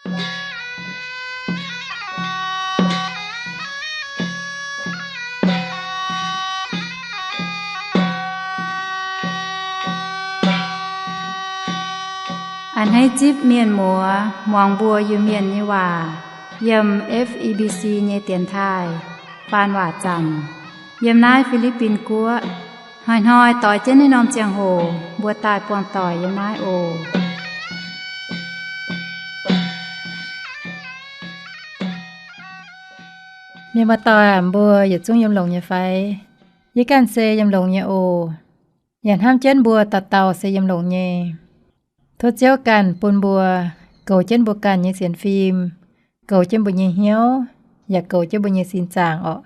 A'hneiv zipv mienh muoz muangx mbuo Iu-Mienh nyei waac yiem F E B C nyei dienx taaih faan waac zanc yiem naaiv Fi^li^bin Guoqv. Hnoi-hnoi doix jienv naaiv norm ziangh hoc mbuo daaih buangh doic yiem naaiv oc. Mienh muoz-doic aac, mbuo yietc zungv yiem longx nyei fai? Yie ganh se yiem longx nyei oc. Yaac hnamv jienv mbuo dauh dauh se yiem longx nyei. Tov Ziouv ganh bun mbuo goux jienv mbuo ganh nyei sienx fim, goux jienv mbuo nyei hnyouv, yaac goux jienv mbuo nyei sin zaangc orqc,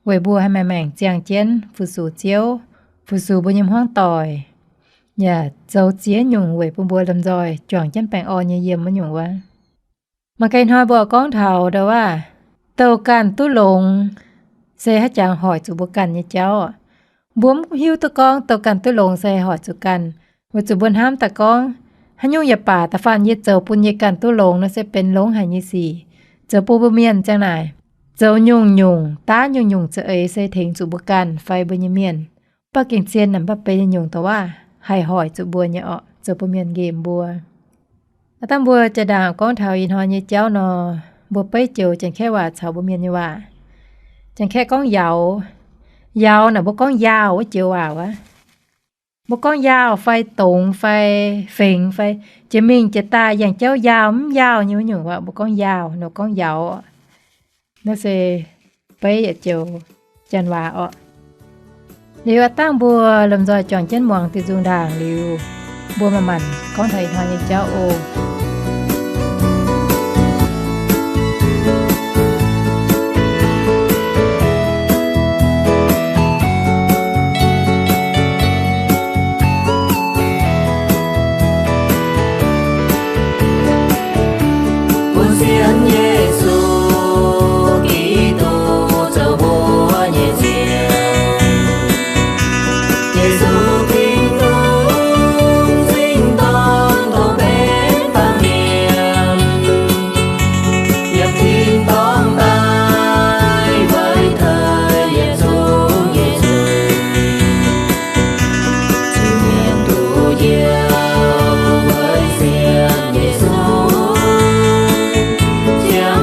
weic mbuo haih maengc maengc ziangh jienv fu-sux Ziouv, fu-sux mbuo nyei hmuangv doic, yaac zoux ziex nyungc weic bun mbuo lomh nzoih juangc jienv baengh orn nyei yiem wuov nyungc wuov. Mangc gaax ih hnoi mbuo gorngv taux ndau wuov, douc ganh duqv longx se haaix jangx hoic zuqc mbuo ganh nyei jauv. Mbuo mv hiuv duqv gorngv douc ganh duqv longx se hoic zuqc ganh, weic zuqc mbuo hnamv daaih gorngv, haaix nyungc yaac baac da'faanh yie zoux bun yie ganh duqv longx nor se benx longx haic nyei sic. Zoux bun mbuo mienh ziang naaic, zoux nyungc-nyungc daav nyungc-nyungc za'eix se tengx zuqc mbuo ganh fai mbuo nyei mienh. Mv baac gengh zien naaic mv baac benx nyungc-nyungc douc waac haih hoic zuqc mbuo nyei orqc, zoux bun mienh nqemh mbuo. Aav dangh mbuo jaa-ndaangc gorngv taux ih hnoi nyei jauv nor, mbuo beiv joux Janx-Kaeqv waac caux mbuo mienh nyei waac. Janx-Kaeqv gorngv yauz. Yauz naaic mbuo gorngv yaauh wuov joux waac wuov. Mbuo gorngv yaauh fai dongz fai fengx fai jiex mingh jiex daaih yangh jauv yaauh mv yaauh nyei wuov nyungc waac mbuo gorngv yaauh nor gorngv yauz. Naaiv se beiv yietc joux Janx waac orqc. Liuz aav dangh mbuo lomh nzoih juangc jienv muangx diuh nzung ndaangc liuz, mbuo manc-manc gorngv taux ih hnoi nyei jauv oc. Bun sienx Yesu Giduc zoux mbuo nyei Ziouv. Yesu Tin-Hungh singx dorn tongx benx baamh mienh, yiem tin-dorngh daaih weic taaih yietc zungv nyei zuiz. Zuiz mienh duqv njoux weic sienx Yesu, ziangh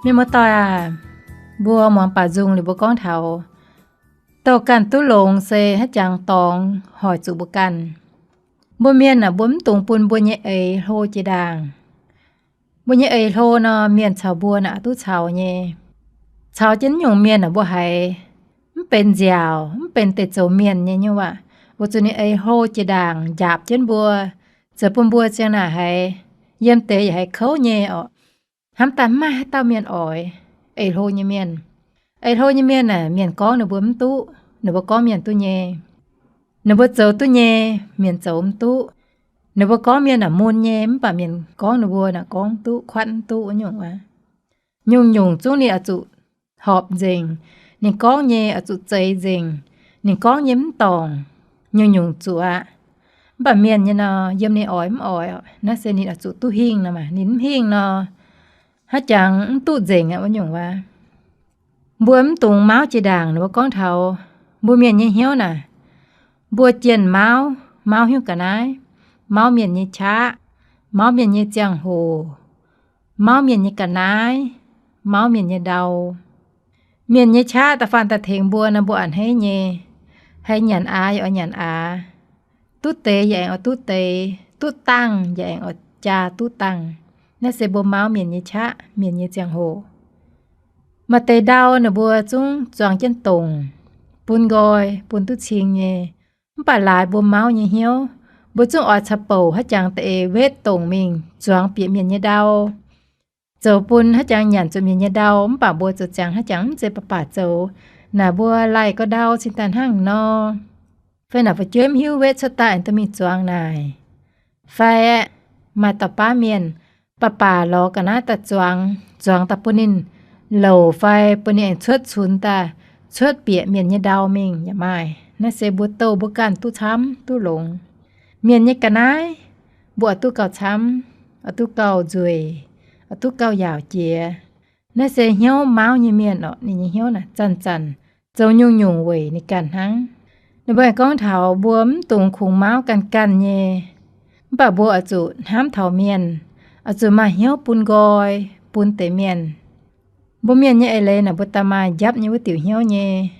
Mienh muoz-doic aac, mbuo muangx baac nzung liuz mbuo gorngv taux, douh ganh duqv longx se haaix jangx dorngx hoic zuqc mbuo ganh. Mbuo mienh aah, mbuo mv dungx bun mbuo nyei eix hlo jiex ndaangc. Mbuo nyei eix hlo nor, mienh caux mbuo naaic duqv caux nyei. Caux jienv nyungc mienh aah, mbuo haiz mv benx nziaauc, mv benx deix zoux mienh nyei nyungc waac, weic zuqc ninh eix hlo jiex ndaangc njaapc jienv mbuo, zoux bun mbuo ziang naaic haiz yiem deix yaac haiz kouv nyei orqc. Hnamv daaih mv maaih haaix dauh mienh oix eix hlo nyei mienh. Eix hlo nyei mienh aah, mienh gorngv ninh mbuo mv duqv, ninh mbuo gorngv mienh duqv nyei. Ninh mbuo zoux duqv nyei, mienh zoux mv duqv. Ninh mbuo gorngv mienh aah mun nyei, mv baac mienh gorngv ninh mbuo naaic gorngv mv duqv, kuatv mv duqv wuov nyungc aqv. Nyungc-nyungc zungv ninh oix zuqc horpc nzengc, ninh gorngv nyei oix zuqc zeix nzengc, ninh gorngv nyei mv dorngc, nyungc-nyungc zuqc aqv. Mv baac mienh nyei nor, yiem ninh oix mv oix, naaiv se ninh oix zuqc duqv hingh nor maah. Ninh mv hingh nor, haaix jangx mv duqv nzengc aqv wuov nyungc waac. Mbuo mv dungx mauv jiex ndaangc, ninh mbuo gorngv taux mbuo mienh nyei hnyouv naaic, mbuo jienh mauv, mauv hnyouv ga'naaiv, mauv mienh nyei qaqv, mauv mienh nyei ziangh hoc, mauv mienh nyei ga'naaiv, mauv mienh nyei ndau. Mienh nyei qaqv da'faanh daaih tengx mbuo nor, mbuo a'hneiv nyei. Haih nyanc aax yaac oix nyanc aax, duqv deix yaac aengx oix duqv deix, duqv dangh yaac aengx oix jaa duqv dangh. Naaiv se mbuo mauv mienh nyei qaqv, mienh nyei ziangh hoc. Maaih deix ndau ninh mbuo zungv zuangx jienv dongc, bun nqoi, bun duqv cing nyei. Mv baac laaix mbuo mauv nyei hnyouv, mbuo zungv oix caux bouc haaix jangx da'eix wetv dongc mingh zuangx bieqc mienh nyei ndau, zoux bun haaix jangx nyanc zuqc mienh nyei ndau. Mv baac mbuo zoux ziangx haaix jangx mv zeiz baac baac zoux. Naaic mbuo laih gau ndau cingx daaih hnangv nor. Fai naaic fu'jueiv mv hiuv wetv cuotv daaih aengx dorh mingh zuangx naaic. Fai aeqv, maaih dauh baav mienh baac baac lorz ga'naaiv daaih zuangx, zuangx daaih bun ninh louc fai bun ninh aengx cuotv cunx daaih, cuotv bieqc mienh nyei ndau mingh yaac maaih. Naaiv se mbuo douh mbuo ganh duqv camv duqv longx. Mienh nyei ga'naaiv mbuo oix duqv gauh camv, oix duqv gauh nzueic, oix duqv gauh yaauc jiex. Naaiv se hnyouv mauv nyei mienh orqc, ninh nyei hnyouv naaic zanc-zanc zoux nyungc-nyungc weic ninh ganh hnangv. Ninh mbuo aengx gorngv taux mbuo mv dungx kungx mauv ganh ganh nyei, mv baac mbuo oix zuqc hnamv taux mienh, oix zuqc maaih hnyouv bun nqoi, bun deix mienh. Mbuo mienh nyei eix leiz naaic mbuo daaih maaih njapv nyei wuov diuc hnyouv nyei.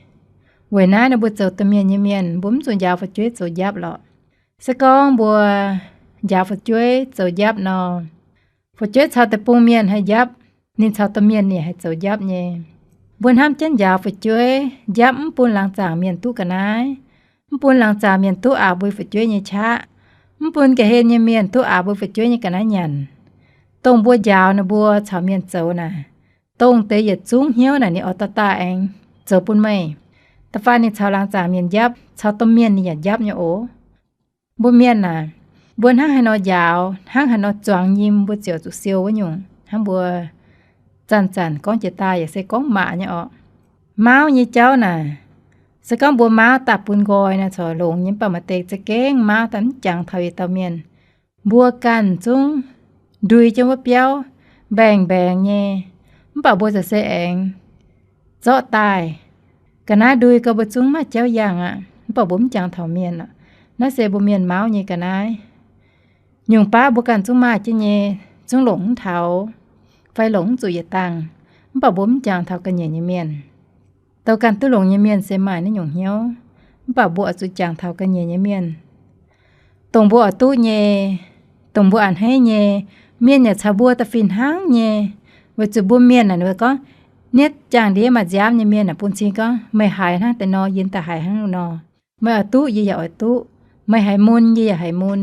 Weic naaiv ninh mbuo zoux domh mienh nyei mienh, mbuo mv zuqc njaaux fu'jueiv zoux njapv lorqc. Se gorngv mbuo njaaux fu'jueiv zoux njapv nor, fu'jueiv caux deic-bung mienh haih njapv, ninh caux domh mienh ninh haih zoux njapv nyei. Mbuo hnamv jienv njaaux fu'jueiv njapv mv bun laangz zaangc mienh duqv ga'naaiv, mv bun laangz zaangc mienh duqv aqc mbuo fu'jueiv nyei qaqv, mv bun ga'hlen nyei mienh duqv aqc mbuo fu'jueiv nyei ga'naaiv nyanc. Dongh mbuo njaaux ninh mbuo caux mienh zoux naaic, dongh deix yietc zungv hnyouv naaic ninh oix dorh daaih aengx zoux bun meih. Da'faanh ninh caux laangz zaangc mienh njapv, caux domh mienh ninh yaac njapv nyei oc. Mbuo mienh aac, mbuo hnangv haaix nor njaaux, hnangv haaix nor zuangx nyim, mbuo ziouc zuqc siou wuov nyungc. Hnangv mbuo zanc-zanc gorngv jiex daaih yaac se gorngv maac nyei orqc. Mauv nyei jauv naaic, se gorngv mbuo mauv daaih bun nqoi naaic corc longx nyei, mv baac maaih deix za'gengh mauv daaih mv jangx taux yietc dauh mienh. Mbuo ganh zungv ndui jienv wuov biauv mbaengx-mbaengx nyei, mv baac mbuo ziouc se aengx zorqv daaih. Ga'naaiv ndui gau mbuo zungv maaih jauv yangh aqv, mv baac mbuo mv jangx taux mienh aqv. Naaiv se mbuo mienh mauv nyei ga'naaiv. Nyungc baav mbuo ganh zungv maaih jienv nyei, zungv longc mv taux, fai longc mv zuqc yietc dangh, mv baac mbuo mv jangx taux ga'nyiec nyei mienh. Douh ganh duqv longx nyei mienh se maaih naaiv nyungc hnyouv, mv baac mbuo oix zuqc jangx taux ga'nyiec nyei mienh. Dongh mbuo oix duqv nyei, dongh mbuo a'hneiv nyei, mienh yaac caux mbuo da'fih hnangv nyei. Weic zuqc mbuo mienh naaic ninh mbuo gorngv, nietv jangx-ndiev maaih nziaamv nyei mienh naaic bun cing gorngv, meih haiz hnangv deix nor, yie daaih haiz hnangv nor. Meih oix duqv, yie yaac oix duqv. Meih haiz mun, yie yaac haiz mun.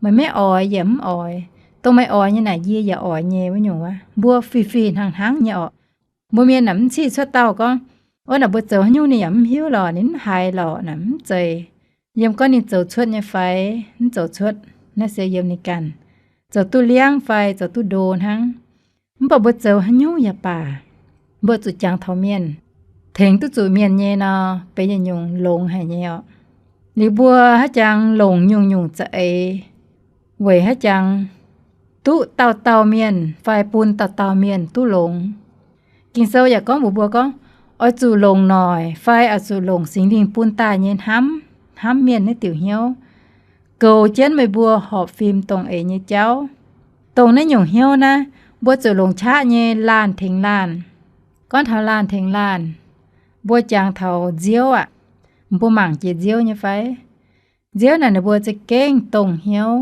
Meih maiv oix, yie yaac mv oix. Dongh meih oix nyei naaic, yie yaac oix nyei wuov nyungc wuov. Mbuo fih fih hnangv hnangv nyei orqc. Mbuo mienh naaic mv cih cuotv dauh gorngv, wuov naaic mbuo zoux haaix nyungc ninh yaac mv hiuv lorqc, ninh mv haiz lorqc naaic mv zeiz yiem gorngv ninh zoux cuotv nyei fai mv zoux cuotv. Naaiv se yiem ninh ganh, zoux duqv liangv fai zoux duqv ndo hnangv. Mv baac mbuo zoux haaix nyungc yaac baac, mbuo zuqc jangx taux mienh, tengx duqv zuqc mienh nyei nor, benx yietc nyungc longx haic nyei orqc. Liuz mbuo haaix jangx longc nyungc-nyungc za'eix, weic haaix jangx duqv dauh dauh mienh fai bun dauh dauh mienh duqv longx. Ging-Sou yaac gorngv mbuox mbuo gorngv, oix zuqc longc noic fai oix zuqc longc Singx Lingh bun daaih nyei hnamv, hnamv mienh naaiv diuc hnyouv, goux jienv meih mbuo horpc fim dongh eix nyei jauv. Dongh naaiv nyungc hnyouv naaiv, mbuo zuqc longc qaqv nyei laanh tengx laanh, Gorngv taux laanh tengx laanh, mbuo jangx taux nziouv aqv. Mbuo mangc jiex nziouv nyei fai? Nziouv naaic ninh mbuo za'gengh dongh hnyouv.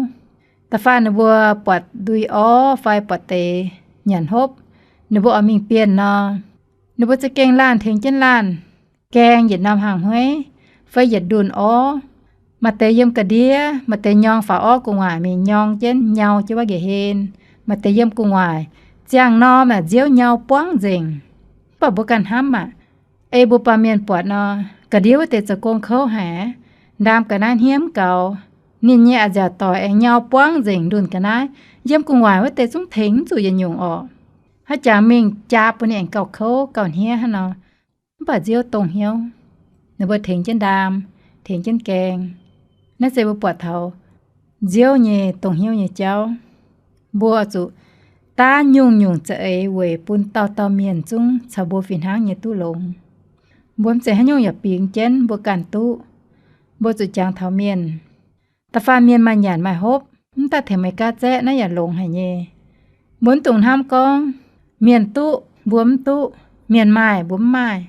Da'faanh ninh mbuo buatc ndui orv fai buatc deix nyanc hopv, ninh mbuo oix mingh bienh nor, ninh mbuo za'gengh laanh tengx jienv laanh gaeng yietc norm hlang hmueiv fai yietc ndunh orv. Maaih deix yiem ga'ndiev, maaih deix nyorng faaux orv gu'nguaaic mingh nyorng jienv nyau jienv wuov nqa'hên. Maaih deix yiem gu'nguaaic, ziangh norm naaic nziouv nyau buangv nzengc. Mv baac mbuo ganh hnamv aqv. Ei mbuo baamh mienh buatc nor, ga'ndiev wuov deix zoux gong kouv haic, ndaam ga'naaiv hniev mv gaux, ninh nyei a'nziaauc doic aengx nyau buangv nzengc ndunh ga'naaiv. Yiem gu'nguaaic wuov deix zungv tengx mv zuqc yietc nyungc orqc. Haaix jangx mingh jaa bun ninh aengx gauh kouv gauh hniev hnangv nor. Mv baac nziouv dongh hnyouv, ninh mbuo tengx jienv ndaam, tengx jienv gaeng. Naaiv se mbuo buatc taux nziouv nyei dongh hnyouv nyei jauv. Mbuo oix zuqc daav nyungc-nyungc za'eix weic bun dauh dauh mienh zungv caux mbuo fih hnangv nyei duqv longx. Mbuo mv zeiz haaix nyungc yaac bingx jienv mbuo ganh duqv. Mbuo zuqc jangx taux mienh. Da'faanh mienh maaih nyanc maaih hopv, mv daaih tengx meih gaav zaeqv naaiv yaac longx haic nyei. Mbuo mv dungx hnamv gorngv mienh duqv mbuo mv duqv, mienh maaih mbuo mv maaih.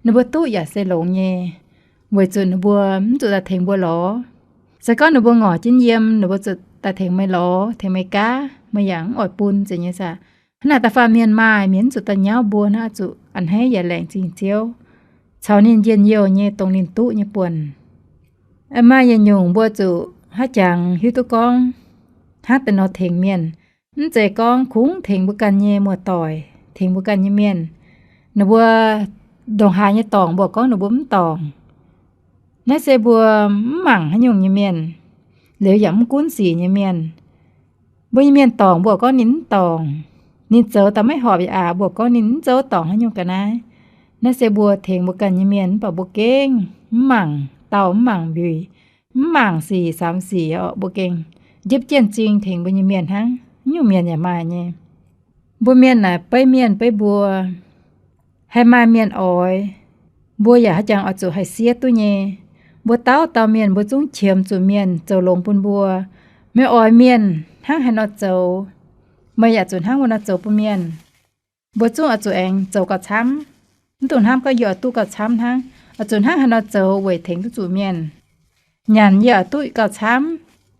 Ninh mbuo duqv yaac se longx nyei, weic zuqc ninh mbuo mv zuqc daaih tengx mbuo lorz. Se gorngv ninh mbuo ngorc jienv yiem, ninh mbuo zuqc daaih tengx meih lorz, tengx meih gaav, meih yaac mv oix bun zeiz nyei saah. Hnangv naaic da'faanh mienh maaih, mienh mv zuqc daaih nyauv mbuo hnangv, zuqc a'hneiv yaac laengz zingh Ziouv caux ninh njien-youh nyei dongh ninh duqv nyei buonc. Maaih yietc nyungc mbuo zuqc haaix jangx hiuv duqv gorngv hnangv deix nor tengx mienh. Mv zeiz gorngv kungx tengx mbuo ganh nyei muoz-doic, tengx mbuo ganh nyei mienh. Ninh mbuo ndongc haaix nyei dorngc mbuo gorngv ninh mbuo mv dorngc. Naaiv se mbuo mv mangc haaix nyungc nyei mienh, liuz yaac mv gunv sic nyei mienh. Mbuo nyei mienh dorngc mbuo gorngv ninh mv dorngc. Ninh zoux daaih maiv horpc yaac aac, mbuo gorngv ninh mv zoux dorngc haaix nyungc ga'naaiv. Naaiv se mbuo tengx mbuo ganh nyei mienh mv baac mbuo gengh mv mangc dauh mv mangc mbiuic, mv mangc sic samx sic orqc, mbuo gengh njipv jienv zingh tengx mbuo nyei mienh hnangv. Nyungc mienh yaac maaih nyei. Mbuo mienh naaic beiv mienh beiv mbuo. Haih maaih mienh oix, mbuo yaac haaix jangx oix zuqc haih siev duqv nyei. Mbuo dauh dauh mienh mbuo zungv qiemx zuqc mienh zoux longx bun mbuo. Meih oix mienh hnangv haaix nor zoux, meih yaac zuqc hnangv wuov nor zoux bun mienh. Mbuo zungv oix zuqc aengx zoux gauh camv. Mv dungx hnamv gorngv yie oix duqv gauh camv hnangv, oix zuqc hnangv haaix nor zoux weic tengx duqv zuqc mienh. Nyanc yie oix duqv gauh camv,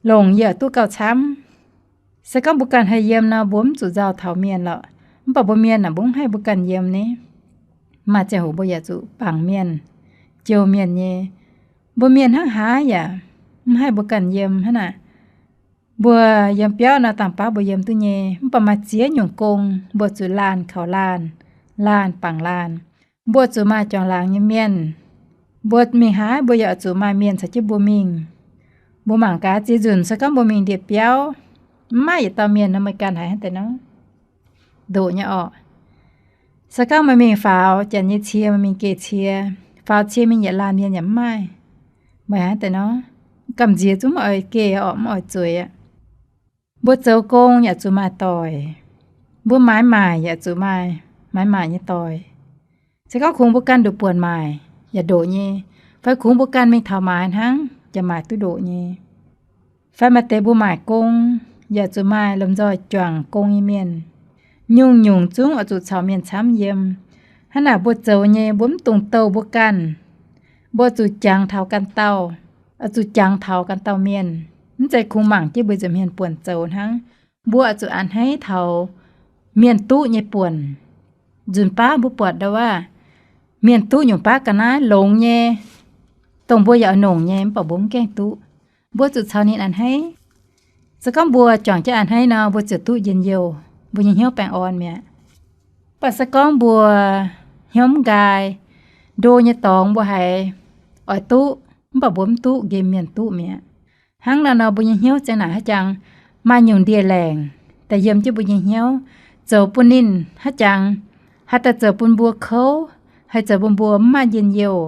longc yie oix duqv gauh camv. Se gorngv mbuo ganh haih yiem nor, mbuo mv zuqc nzauh taux mienh lorqc. Mv baac mbuo mienh naaic mbuo mv haih mbuo ganh yiem ni. Maaih ziangh hoc mbuo yaac zuqc bangc mienh, jouh mienh nyei. Mbuo mienh hnangv haaix yaac mv haih mbuo ganh yiem hnangv naaic. Mbuo yiem biauv nor dangh baav mbuo yiem duqv nyei, mv baac maaih ziex nyungc gong mbuo zuqc laanh kaux laanh, laanh bangc laanh. Mbuo zuqc maaih juangc laangz nyei mienh. Mbuo mingh haaix mbuo yaac zuqc maaih mienh caux jienv mbuo mingh. Mbuo mangc gaax, ziex nzunc se gorngv mbuo mingh ndie-biauv, mv maaih yietc dauh mienh nor, meih ganh haiz hnangv deix nor? Ndoqc nyei orqc. Se gorngv meih mingh faaux janx nyei cie, meih mingh geh cie, faaux cie mingh yietc laanh mienh yaac mv maaih, meih haiz hnangv deix nor? Gamh nziex zungv mv oix geh orqc, mv oix zueiz aqv. Mbuo zoux gong yaac zuqc maaih doic. Mbuo maaiz maaic yaac zuqc maaih maaiz maaic nyei doic. Se gorngv kungx mbuo ganh nduqc buonc maaic yaac ndoqc nyei, fai kungx mbuo ganh mingh taux maaiz hnangv yaac maaic duqv ndoqc nyei. Fai maaih deix mbuo maaic gong yaac zuqc maaih lomh nzoih juangc gong nyei mienh. Nyungc-nyungc zungv oix zuqc caux mienh camv yiem. Hnangv naaic mbuo zoux nyei mbuo mv dungx douh mbuo ganh. Mbuo zuqc jangx taux ganh dauh, oix zuqc jangx taux ganh dauh mienh. Mv zeiz kungx mangc jienv mbuo nza'hmien buonc zoux hnangv. Mbuo oix zuqc a'hneiv taux mienh duqv nyei buonc. Nzunc baav mbuo buatc ndau wuov, mienh duqv nyungc baav ga'naaiv longx nyei, dongh mbuo yaac oix nongc nyei, mv baac mbuo mv gaengh duqv. Mbuo zuqc caux ninh a'hneiv. Se gorngv mbuo juangc jienv a'hneiv nor, mbuo ziouc duqv njien-youh, mbuo nyei hnyouv baengh orn mi'aqv. Mv baac se gorngv mbuo hnyouv mv nqaai, ndo nyei dorngx mbuo haiz oix duqv, mv baac mbuo mv duqv nqemh mienh duqv mi'aqv. Hnangv naaiv nor mbuo nyei hnyouv ziang naaic haaix jangx maaih nyungc ndie-laengc daaih yiem jienv mbuo nyei hnyouv, zoux bun ninh haaix jangx haih daaih zoux bun mbuo kouv, haih zoux bun mbuo mv maaih njien-youh.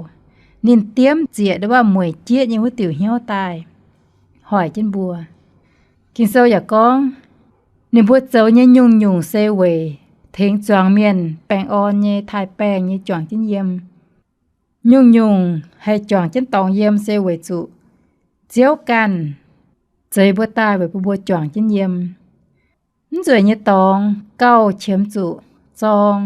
Ninh diemv zieqc ndau wuov mueic jieqv nyei wuov diuc hnyouv daaih hoic jienv mbuo. Ging-Sou yaac gorngv, ninh mbuo zoux nyei nyungc-nyungc se weic tengx zuangx mienh baengh orn nyei taaih-baengh nyei juangc jienv yiem. Nyungc-nyungc haih juangc jienv dorngx yiem se weic zuqc Ziouv ganh zeix mbuo daaih weic bun mbuo juangc jienv yiem. Mv nzueic nyei dorngx gauh qiemx zuqc zorng.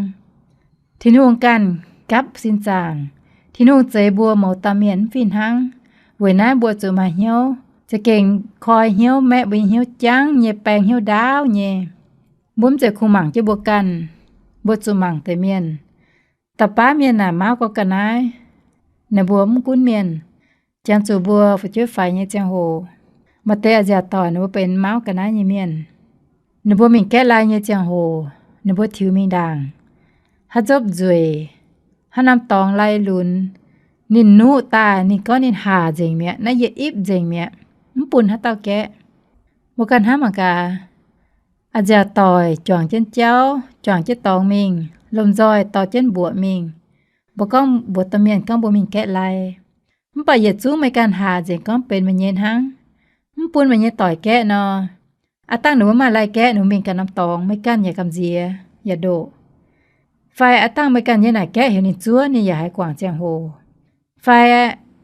Tin-Hungh ganh gapv sin zaangc. Tin-Hungh zeix mbuo mouz dauh mienh mv fih hnangv. Weic naaiv mbuo zuqc maaih hnyouv, za'gengh koi hnyouv, maeqv mbuo nyei hnyouv jangv nyei, baeng hnyouv ndaauv nyei. Mbuo mv zeiz kungx mangc jienv mbuo ganh, mbuo zuqc mangc deix mienh. Da'baav mienh naaic mauv gau ga'naaiv, ninh mbuo mv gunv mienh. Janx zuqc mbuo fu'jueiv faix nyei ziangh hoc, maaih deix a'nziaauc doic ninh mbuo benx mauv ga'naaiv nyei mienh. Ninh mbuo mingh gaeqv lai nyei ziangh hoc, ninh mbuo tiux mingh ndaangc, haaix nzopv nzueic, haaix norm dorngx lai lunx, ninh nuqv daaih ninh gorngv ninh haaz nzengc mi'aqv, naaiv yietc ipv nzengc mi'aqv, mv bun haaix dauh gaeqv. Mbuo ganh hnamv mangc gaax, a'nziaauc doic juangc jienv jauv, juangc jienv dorngx mingh, lomh nzoih dorh jienv mbuoqc mingh. Mbuo gorngv mbuox domh mienh gorngv mbuo mingh gaeqv lai. Mv baac yietc zungv meih ganh haaz nzengc gorngv benx meih nyei hnangv, mv bun meih nyei doic gaeqv nor, aav dangh ninh mbuo maaih lai gaeqv, ninh mbuo mingh ganh norm dorngx, meih ganh yaac gamh nziex yaac ndoqc. Fai aav dangh meih ganh nyei naaic gaeqv heuc ninh zuov, ninh yaac haiz guangc ziangh hoc. Fai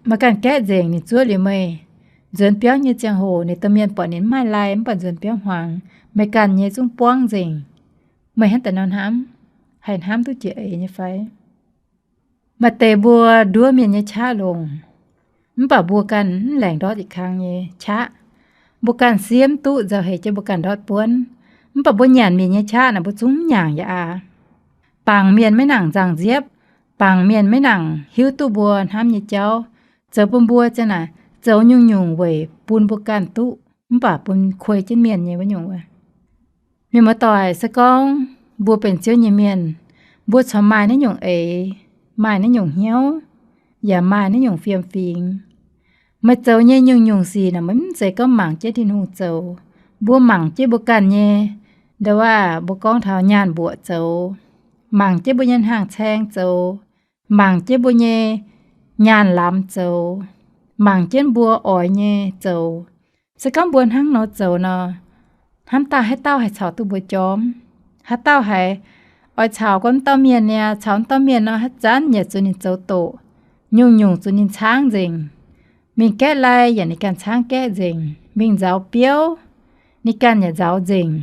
meih ganh gaeqv nzengc, ninh zuov liuz meih, nzuonx biauv nyei ziangh hoc ninh domh mienh buatc ninh mv maaih lai, mv baac nzuonx biauv hmuangx, meih ganh nyei zungv buangv nzengc. Meih hnangv daaih nor hnamv, haih hnamv duqv jiex eix nyei fai? Maaih deix mbuo nduov mienh nyei qaqv longc, mv baac mbuo ganh mv laengc ndortv yietc kang nyei qaqv. Mbuo ganh siemv duqv nzauh heix jienv mbuo ganh ndortv buonv. Mv baac mbuo nyanc mienh nyei qaqv naaic mbuo zungv mv nyaangc yaac aqc. Bangc mienh maiv nangc nzangc nziepv, bangc mienh maiv nangc hiuv duqv mbuo hnamv nyei jauv, zoux bun mbuo ziang naaic zoux nyungc-nyungc weic bun mbuo ganh duqv, mv baac bun kuei jienv mienh nyei wuov nyungc wuov. Mienh muoz-doic, se gorngv mbuo benx Ziouv nyei mienh, mbuo corc maaih naaiv nyungc eix, maaih naaiv nyungc hnyouv, yaac maaih naaiv nyungc fiem-fingx. Meih zoux nyei nyungc-nyungc sic naaic, meih mv zeiz gorngv mangc jienv Tin-Hungh zoux. Mbuo mangc jienv mbuo ganh nyei, ndau wuov mbuo gorngv taux nyaanh mbuoqc zoux, mangc jienv mbuo nyei hnaangx-caeng zoux, mangc jienv mbuo nyei nyaanh lamz zoux, mangc jienv mbuo oix nyei zoux. Se gorngv mbuo hnangv nor zoux nor, hnamv daaih haaix dauh haih caux duqv mbuo jorm? Haaix dauh haiz oix caux gorngv wuov dauh mienh niaa, caux wuov dauh mienh nor haaix zanc yaac zuqc ninh zoux doqc, nyungc-nyungc zuqc ninh caangv nzengc. Mingh gaeqv lai yaac ninh ganh caangv gaeqv nzengc, mingh nzauz biouv ninh ganh yaac nzauz nzengc.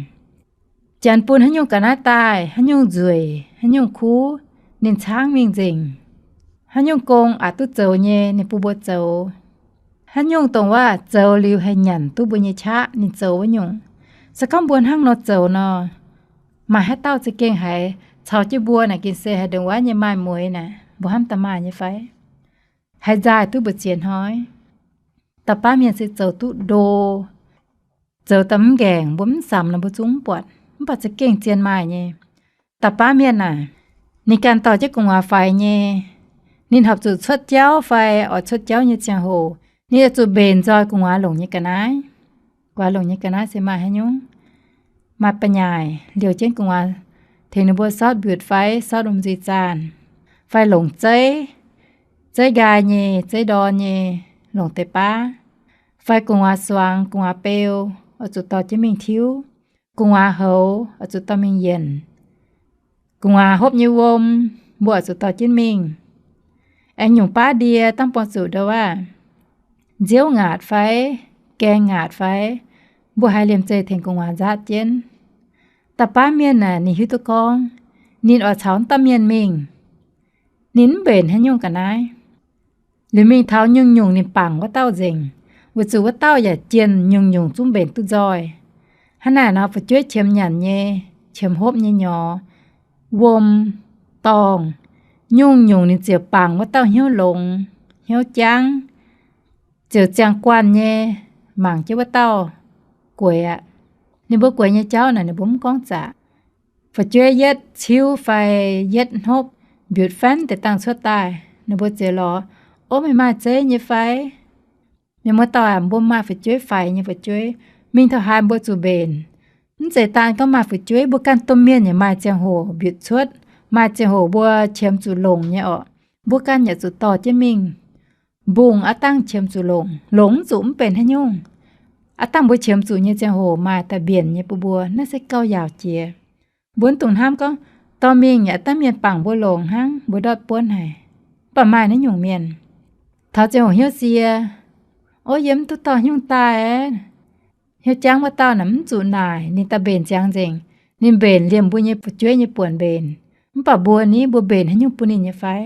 Janx bun haaix nyungc ga'naaiv daaih, haaix nyungc nzueic, haaix nyungc kuv, ninh caangv mingh nzengc. Haaix nyungc gong aqc duqv zoux nyei, ninh bun mbuo zoux. Haaix nyungc dongh waac zoux liuz haih nyanc duqv mbuo nyei qaqv, ninh zoux wuov nyungc. Se gorngv mbuo hnangv nor zoux nor, maaih haaix dauh za'gengh haiz caux jienv mbuo naaic gin se haaix ndongc wuov nyei maaih mueix naaic, mbuo hnamv daaih maaih nyei fai? Haaix nzaaih duqv mbu'ziex hnoi? Da'baav mienh se zoux duqv ndo, zoux daaih mv nqaengc, mbuo mv samx nor mbuo zungv mv buatc, mv baac za'gengh zien maaih nyei. Da'baav mienh naaic, ninh ganh dorh jienv gu'nguaaz faix nyei, ninh horpc zuqc cuotv jauv fai oix cuotv jauv nyei ziangh hoc, ninh oix zuqc mbenc nzoih gu'nguaaz longc nyei ga'naaiv. Gu'nguaaz longc nyei ga'naaiv se maaih haaix nyungc? Maaih ba'nyaaic liouh jienv gu'nguaaz, tengx ninh mbuo sortv mbiutc fai sortv wuom nzuih zaanh, fai longc zeiv, zeiv nqaai nyei, zeiv ndorn nyei, longc deix baav, fai gu'nguaaz suangx, gu'nguaaz beu, oix zuqc dorh jienv mingh tiuv, gu'nguaaz houx, oix zuqc dorh mingh yienc, gu'nguaaz hopv nyei wuom, mbuo oix zuqc dorh jienv mingh. Aengx nyungc baav ndie dangh buangh zuqc ndau wuov, nziouv ngaatc fai, gaeng ngaatc fai, mbuo haiz liemh zeih tengx gu'nguaaz nzaatv jienv. Da'baav mienh naaic ninh hiuv duqv gorngv, ninh oix caux wuov dauh mienh mingh, ninh mv mbenc haaix nyungc ga'naaiv. Liuz mingh taux nyungc-nyungc ninh bangc wuov dauh nzengc, weic zuqc wuov dauh yaac jienh nyungc-nyungc zungv mbenc duqv nzoih. Hnangv naaic nor fu'jueiv qiemx nyanc nyei, qiemx hopv nyei nyorx, wuom, dorngh, nyungc-nyungc ninh ziouc bangc wuov dauh hnyouv longx, hnyouv jangv, ziouc ziangh guanh nyei mangc jienv wuov dauh gueix aqv. Ninh mbuo gueix nyei jauv naaic ninh mbuo mv gorngv zaqc. Fu'jueiv yietv ciuv fai yietv hnopv mbiutc faanv deix dangh cuotv daaih, ninh mbuo ziouc lorz, Ov, meih maaih zeiv nyei fai? Mienh muoz-doic aac, mbuo maaih fu'jueiv faix nyei fu'jueiv, mingh taux haaix mbuo zuqc mbenc. Mv zeiz daan gorngv maaih fu'jueiv, mbuo ganh domh mienh yaac maaih ziangh hoc mbiutc cuotv, maaih ziangh hoc mbuo qiemx zuqc longc nyei orqc. Mbuo ganh yaac zuqc dorh jienv mingh. Mbungh aav dangh qiemx zuqc longc, longc mv zuqc mv benx haaix nyungc. Aav dangh mbuo qiemx zuqc nyei ziangh hoc maaih daaih mbienc nyei bun mbuo, naaiv se gauh yaauc jiex. Mbuo mv dungx hnamv gorngv, dorh mingh yaac aav dangh mienh bangc mbuo longx hnangv, mbuo ndortv buonv haic. Mv baac maaih naaiv nyungc mienh, taux ziangh hoc hnyouv sie, ov, yie mv duqv dorh haaix nyungc daaih. Hnyouv jangv wuov dauh naaic mv zuqc naaic, ninh daaih mbenc ziangx nzengc. Ninh mbenc liemh mbuo nyei fu'jueiv nyei buonc mbenc. Mv baac mbuo ni, mbuo mbenc haaix nyungc bun ninh nyei fai?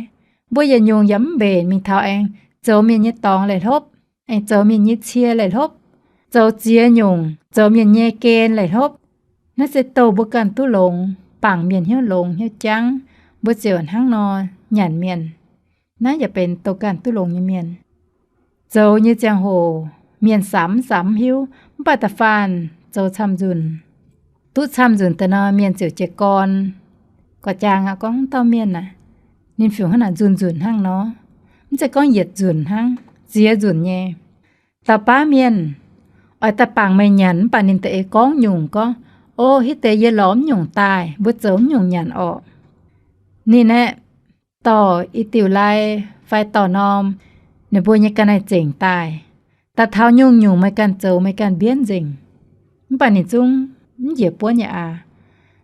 Mbuo yietc nyungc yaac mv mbenc, mingh taux aengx zoux mienh nyei dorngx leiz hlopv, aengx zoux mienh nyei cie leiz hlopv, zoux ziex nyungc, zoux mienh nyei gen leiz hlopv. Naaiv se douh mbuo ganh duqv longx, bangc mienh hnyouv longx hnyouv jangv, mbuo ziouc hnangv nor nyanc mienh. Naaiv yaac benx douh ganh duqv longx nyei mienh. Zoux nyei ziangh hoc mienh samx mv samx mv hiuv, mv baac da'faanh zoux camv nzunc, duqv camv nzunc daaih nor, mienh ziouc jiez gorn. Gorqv-jaang aqv, gorngv dauh mienh aac, ninh fiuc hnangv naaic nzunc nzunc hnangv nor, mv zeiz gorngv yietc nzunc hnangv, ziex nzunc nyei. Dauh baav mienh oix daaih bangc meih nyanc, mv baac ninh da'eix gorngv nyungc gorngv, O, hitv deix yie lorz mv nyungc daaih, mbuo zoux mv nyungc nyanc orqc. Ninh aeqv, dorh i diuc lai fai dorh norm, ninh mbuo nyei ga'naaiv zengc daaih, daaih taux nyungc-nyungc meih ganh zoux meih ganh mbienv nzengc, mv baac ninh zungv mv njiec buonv nyei aqv.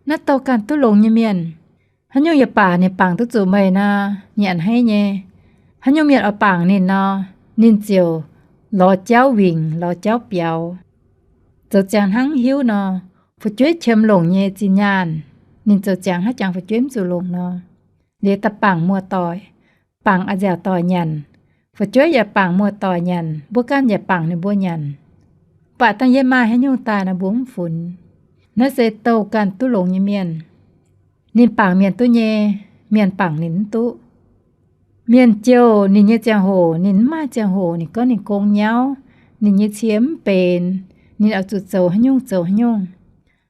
Naaiv douh ganh duqv longx nyei mienh, haaix nyungc yaac baac ninh bangc duqv zuqc meih nor, ninh a'hneiv nyei. Haaix nyungc mienh oix bangc ninh nor, ninh ziouc lorz jauv wingc, lorz jauv biaux. Zoux ziangx hnangv hiuv nor, fu'jueiv qiemx longc nyei zinh nyaanh, ninh zoux ziangx hnangv jangx fu'jueiv mv zuqc longc nor. Liuz daaih bangc muoz-doic, bangc a'nziaauc doic nyanc, fu'jueiv yaac bangc muoz-doic nyanc, mbuo ganh yaac bangc ninh mbuo nyanc. Mv baac dangh yie maaih haaix nyungc daaih nor, mbuo mv funx. Naaiv se douh ganh duqv longx nyei mienh. Ninh bangc mienh duqv nyei, mienh bangc ninh mv duqv. Mienh jouh ninh nyei ziangh hoc, ninh mv maaih ziangh hoc, ninh gorngv ninh gong nyauv, ninh nyei cie mv benx, ninh oix zuqc zoux haaix nyungc zoux haaix nyungc.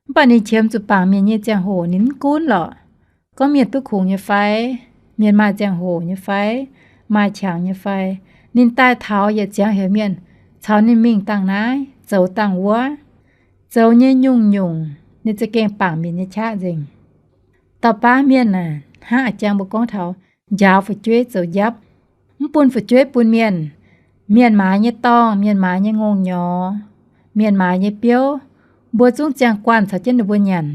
Mv baac ninh qiemx zuqc bangc mienh nyei ziangh hoc ninh mv gunv lorqc. Gorngv mienh duqv kungx nyei fai, mienh maaih ziangh hoc nyei fai, maaih qangx nyei fai, ninh daaih taux yietc ziangx heuc mienh caux ninh mingh dangh naaiv zoux dangh wuov, zoux nyei nyungc-nyungc ninh za'gengh bangc mienh nyei qaqv nzengc. Dauh baav mienh aah, hnangv a'jang mbuo gorngv taux njaaux fu'jueiv zoux njapv, mv bun fu'jueiv bun mienh. Mienh maaiz nyei dorngh, mienh maaiz nyei ngongh nyorx, mienh maaiz nyei biouv, mbuo zungv ziangh guanh caux jienv ninh mbuo nyanc.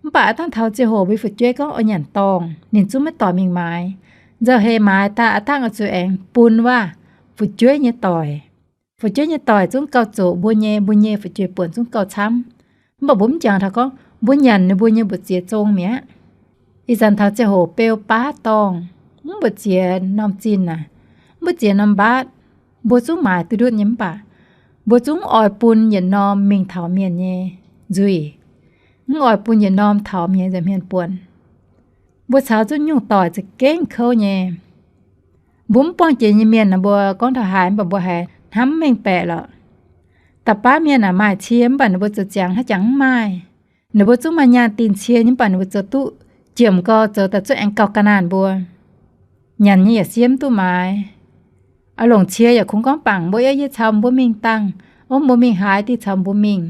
Mv baac aav dangh taux ziangh hoc mbuo fu'jueiv gorngv oix nyanc dorngh, ninh zungv maiv dorh mingh maaiz. Nzauh heix maaiz daaih aav dangh oix zuqc aengx bun waac fu'jueiv nyei doic. Fu'jueiv nyei doic zungv gauh zoqc mbuo nyei, mbuo nyei fu'jueiv buonc zungv gauh camv. Mv baac mbuo mv jangx taux gorngv mbuo nyanc ninh mbuo nyei mbu'ziex zong mi'aqv. Ih zanc taux ziangh hoc beu baav dorngh, mv mbu'ziex norm zinh aac, mv mbu'ziex norm mbaatv, mbuo zungv maaiz duqv ndutv nyei. Mv baac mbuo zungv oix bun yietc norm mingh taux mienh nyei nzuih, mv oix bun yietc norm taux mienh nza'hmien buonc. Mbuo caux zunv nyungc doic za'gengh kouv nyei. Mbuo mv buangh jiex nyei mienh nor, mbuo gorngv taux haaix mv baac mbuo haiz hnamv mv mengh baeqc lorqc. Da'baav mienh aah, maaih cie mv baac ninh mbuo zoux ziangx hnangv jangx mv maaih. Ninh mbuo zungv maaih nyaanh dinh cie nyei mv baac ninh mbuo zoux duqv jiemc gau, zoux daaih zungv aengx gauh ga'naanh mbuo. Nyanc nyei yaac siev mv duqv maaiz. Oix longc cie yaac kungx gorngv bangc mbuo, yie caux mbuo mingh dangh, ov, mbuo mingh haaix diuh caux mbuo mingh.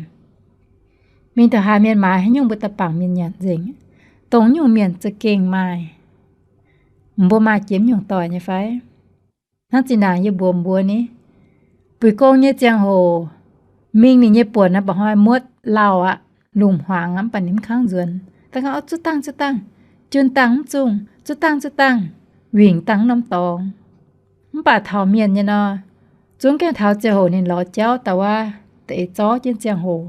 Mingh taux haaix mienh maaiz haaix nyungc mbuo daaih bangc mienh nyanc nzengc. Dongh nyungc mienh za'gengh maaih. Mbuo maaih jiex nyungc doic nyei fai? Hnangv zinh ndaangc yie mbuox mbuo ni, buic gong nyei ziangh hoc, mingh ninh nyei buonc naaiv mba'hnoi muotv lauh aqv, lungh hmuangx aqv, mv baac ninh mv kangv nzuonx. Daaih gorngv, ov, zuov dangh, zuov dangh, junh dangh mv zungh, zuov dangh, zuov dangh, wingc dangh norm dorngx. Mv baac taux mienh nyei nor, zungv gaengh taux ziangh hoc ninh lorz jauv daaih wuov, da'eix zorv jienv ziangh hoc,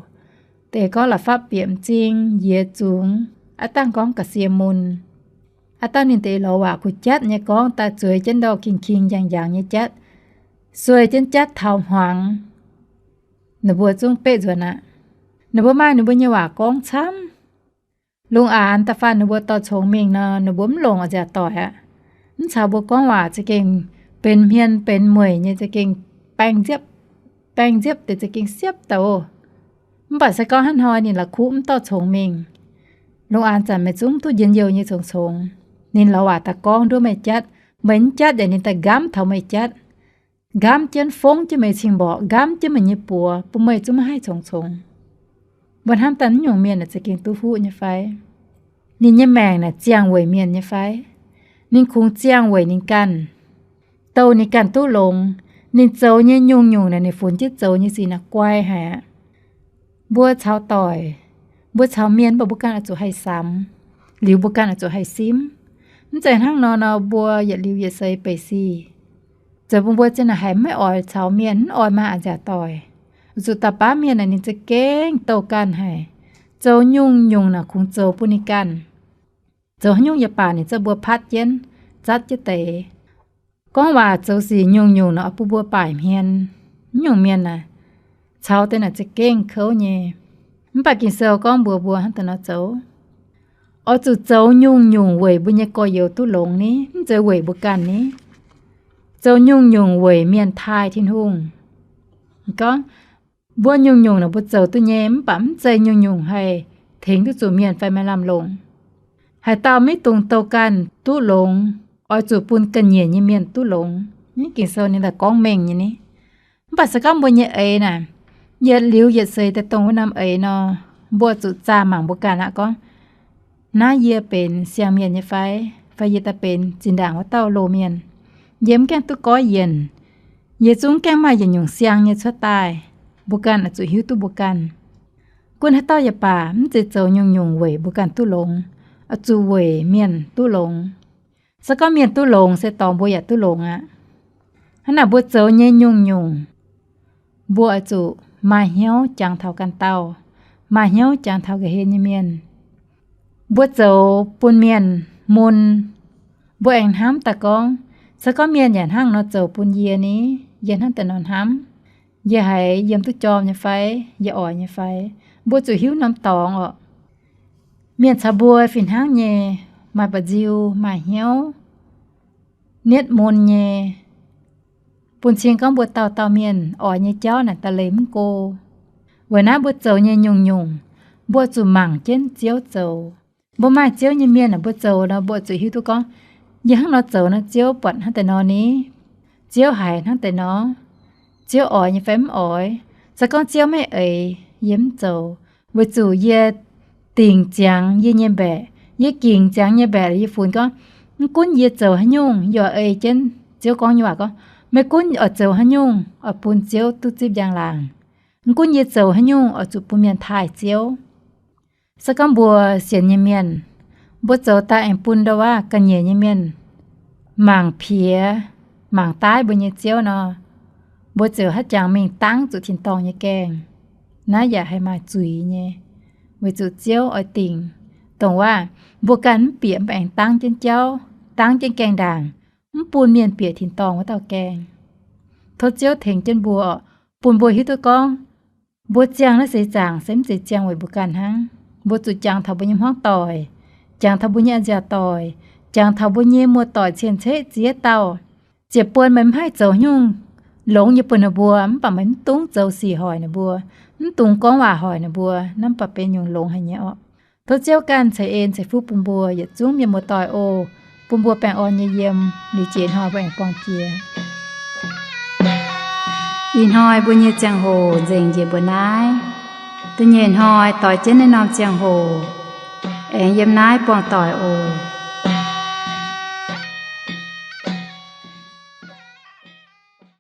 da'eix gorngv la'fapv bieqc m'zing, yie zungx, aav dangh gorngv ga'sie mun. Aav dangh ninh da'eix lorz waac kuh jatv nyei gorngv daaih zueiz jienv ndau king-king njang-njang nyei jatv, sueih jienv jatv taux hmuangx. Ninh mbuo zungv beqv nzuonx aqv. Ninh mbuo maaih ninh mbuo nyei waac gorngv camv. Lungh aanx da'faanh ninh mbuo dorh congx mingh nor, ninh mbuo mv longc a'nziaauc doic aqv. Mv caux mbuo gorngv waac za'gengh benx hmien benx mueic nyei, za'gengh baeng nziepv, baeng nziepv deix za'gengh siepv daaih oc. Mv baac se gorngv hnangv hnoi ninh la'kuqv mv dorh congx mingh, lungh aanx zanc meih zungv duqv njien-youh nyei congx-congx. Ninh lorz waac daaih gorngv nduov meih jatv, meih mv jatv yaac ninh daaih nqamv taux meih jatv. Nqamv jienv fongv jienv meih cing-mborqc, nqamv jienv meih nyei buoz, bun meih zungv maiv haih congx-congx. Mbuo hnamv daaih naaiv nyungc mienh naaic za'gengh duqv huv nyei fai? Ninh nyei maengc naaic ziangh weic mienh nyei fai? Ninh kungx ziangh weic ninh ganh, douh ninh ganh duqv longx. Ninh zoux nyei nyungc-nyungc naaic ninh funx jienv zoux nyei sic naaic guai haic aqv. Mbuo caux doic, mbuo caux mienh mv baac mbuo ganh oix zuqc haih samx, liuz mbuo ganh oix zuqc haih simv. Mv zeiz hnangv nor nor mbuo yietc liuz yietc seix beic sic, zoux bun mbuo zinh naaic haiz maiv oix caux mienh, mv oix maaih a'nziaauc doic. Zuqc da'baav mienh naaic ninh za'gengh douh ganh haic, zoux nyungc-nyungc naaic kungx zoux bun ninh ganh. Zoux haaix nyungc yaac baac ninh zorqv mbuo patv jienv, zatv jienv deix. Gorngv waac zoux sic nyungc-nyungc nor oix bun mbuo baaic hmien. Mv nyungc mienh aah, caux deix naaic za'gengh kouv nyei. Mv baac Ging-Sou gorngv mbuox mbuo hnangv daaih nor zoux. Oix zuqc zoux nyungc-nyungc weic mbuo nyei gorx-youz duqv longx ni, mv zeiz weic mbuo ganh ni. Zoux nyungc-nyungc weic mienh taaih Tin-Hungh. Gorngv mbuo nyungc-nyungc naaic mbuo zoux duqv nyei, mv baac mv zeiz nyungc-nyungc haih tengx duqv zuqc mienh fai maaih lamh longc. Haaix dauh maiv dungx douh ganh duqv longx, oix zuqc bun ga'nyiec nyei mienh duqv longx. Naaiv Ging-Sou ninh daaih gorngv mengh nyei ni. Mv baac se gorngv mbuo nyei eix naaic, yietc liuz yietc seix daaih dongh wuov norm eix nor, mbuo zuqc zaah mangc mbuo ganh aqv gorngv, naaiv yie benx siang-mienh nyei fai, fai yie daaih benx zinh ndaangc wuov dauh loz-mienh. Yie mv gaengh duqv goiv yienc. Yie zungv gaengh maaih yietc nyungc siang nyei cuotv daaih. Mbuo ganh oix zuqc hiuv duqv mbuo ganh. Gunv haaix dauh yaac baac, mv zeiz zoux nyungc-nyungc weic mbuo ganh duqv longx, oix zuqc weic mienh duqv longx. Se gorngv mienh duqv longx se dorngx mbuo yaac duqv longx aqv. Hnangv naaic mbuo zoux nyei nyungc-nyungc, mbuo oix zuqc maaih hnyouv jangx taux ganh dauh, maaih hnyouv jangx taux ga'hlen nyei mienh. Mbuo zoux bun mienh mun, mbuo aengx hnamv daaih gorngv, se gorngv mienh yaac hnangv nor zoux bun yie ni, yie hnangv daaih nor hnamv, yie haiz yiem duqv jorm nyei fai, yie oix nyei fai. Mbuo zuqc hiuv norm dorngx orqc. Mienh caux mbuo fih hnangv nyei, maaih ba'nziu, maaih hnyouv, nietv mun nyei, bun cing gorngv mbuo dauh dauh mienh oix nyei jauv naaic da'leiz mv go. Weic naaiv mbuo zoux nyei nyungc-nyungc, mbuo zuqc mangc jienv Ziouv zoux. Mbuo maaih Ziouv nyei mienh aah, mbuo zoux nor mbuo zuqc hiuv duqv gorngv, yie hnangv nor zoux nor Ziouv buatc hnangv daaih nor ni. Ziouv haiz hnangv daaih nor, Ziouv oix nyei fai mv oix. Se gorngv Ziouv maiv eix, yie mv zoux, weic zuqc yie dingc ziangx yie nyei mbaeqc, yie gingc ziangx nyei mbaeqc yie funx gorngv, mv gunv yie zoux haaix nyungc, yie oix ei jienv Ziouv gorngv nyei waac gorngv, maiv gunv oix zoux haaix nyungc oix bun Ziouv duqv zipv njang-laangc. Mv gunv yie zoux haaix nyungc oix zuqc bun mienh taaih Ziouv. Se gorngv mbuo sienx nyei mienh, mbuo zoux daaih aengx bun ndau wuov ga'nyiec nyei mienh mangc piex, mangc daaih mbuo nyei Ziouv nor, mbuo ziouc haaix jangx mingh dangv zuqc tin-dorngh nyei gaengh. Naaiv yaac haih maaih zuiz nyei, weic zuqc Ziouv oix dingc, dongh wuov, mbuo ganh mv bieqc mv baac aengx dangv jienv jauv, dangv jienv gaengh ndaangc, mv bun mienh bieqc tin-dorngh wuov dauh gaengh. Tov Ziouv tengx jienv mbuo, bun mbuo hiuv duqv gorngv, mbuo ziangh naaiv seix zaangc se mv zeiz ziangh weic mbuo ganh hnangv. Mbuo zuqc jangx taux mbuo nyei hmuangv doic, jangx taux mbuo nyei a'nziaauc doic, jangx taux mbuo nyei muoz-doic cien-ceqv ziex dauh. Ziec buon meih mv haih zoux haaix nyungc longx nyei bun ninh mbuo, mv baac meih mv dungx zoux sic hoic ninh mbuo, mv dungx gorngv waac hoic ninh mbuo, naaiv mv baac benx nyungc longx haic nyei orqc. Tov Ziouv ganh ceix en ceix fuqv bun mbuo yietc zungv mienh muoz-doic oc. Bun mbuo baengh orn nyei yiem, liuz jiex hnoi mbuo aengx buangh jiex. Ih hnoi mbuo nyei ziangh hoc nzengc njiec mbuo naaiv. Da'nyeic hnoi doix jienv naaiv norm ziangh hoc aengx yiem naaiv buangh doic oc.